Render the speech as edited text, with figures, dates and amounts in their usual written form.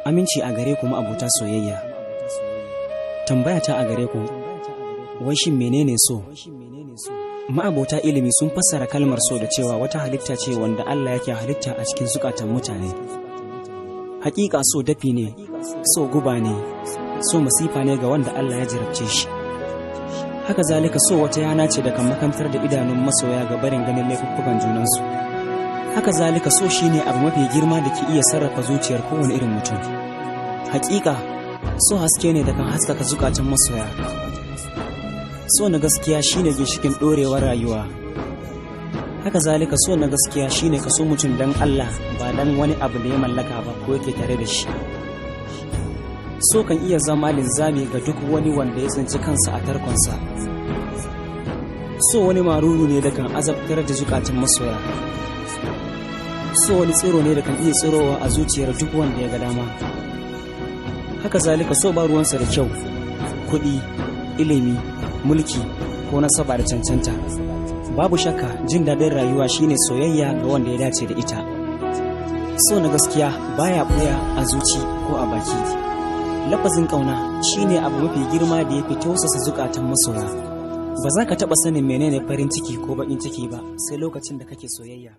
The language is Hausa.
Aminci a gare ku ma'abota soyayya. Tambaya ta a gare ku, wai shin menene so? Ma'abota ilimi sun fassara kalmar so da cewa wata halitta ce wanda Allah yake halitta a cikin zukatan mutane. Hakika so dafi ne, so guba ne, so masifa ne ga wanda Allah ya jarabce shi. Haka zalika so wata yana ce da kan makantar da idanun masoya ga barin ganin laifuffukan junansu. Haka zalika so shine abu mafi girma da ke iya sarrafa zuciyar kowane irin mutum. Hakika so haske ne da kan haskaka zukatan masoya. So na gaskiya shine ginshikin ɗorewar rayuwa. Haka zalika so na gaskiya shine ka so mutum dan Allah, ba dan wani abu da ya mallaka ba ko yake tare da shi. So kan iya zama linzami ga duk wani wanda ya tsinci kansa a tarkonsa. So wani maruru ne da kan azabtar da zukatan masoya. So wani tsiro ne da kan iya tsirowa a zuciyar duk wanda ya ga dama. Haka zalika so ba ruwansa da kyau, kuɗi, ilimi, mulki ko nasaba da cancanta. Babu shakka jin daɗin rayuwa shine soyayya ga wanda ya dace da ita. So na gaskiya baya ɓuya a zuci ko a baki. Lafazin ƙauna shine abu mafi girma da ya fi tausasa zukatan masoya. Ba za ka taɓa sanin menene farin ciki ko baƙin ciki ba sai lokacin da kake soyayya.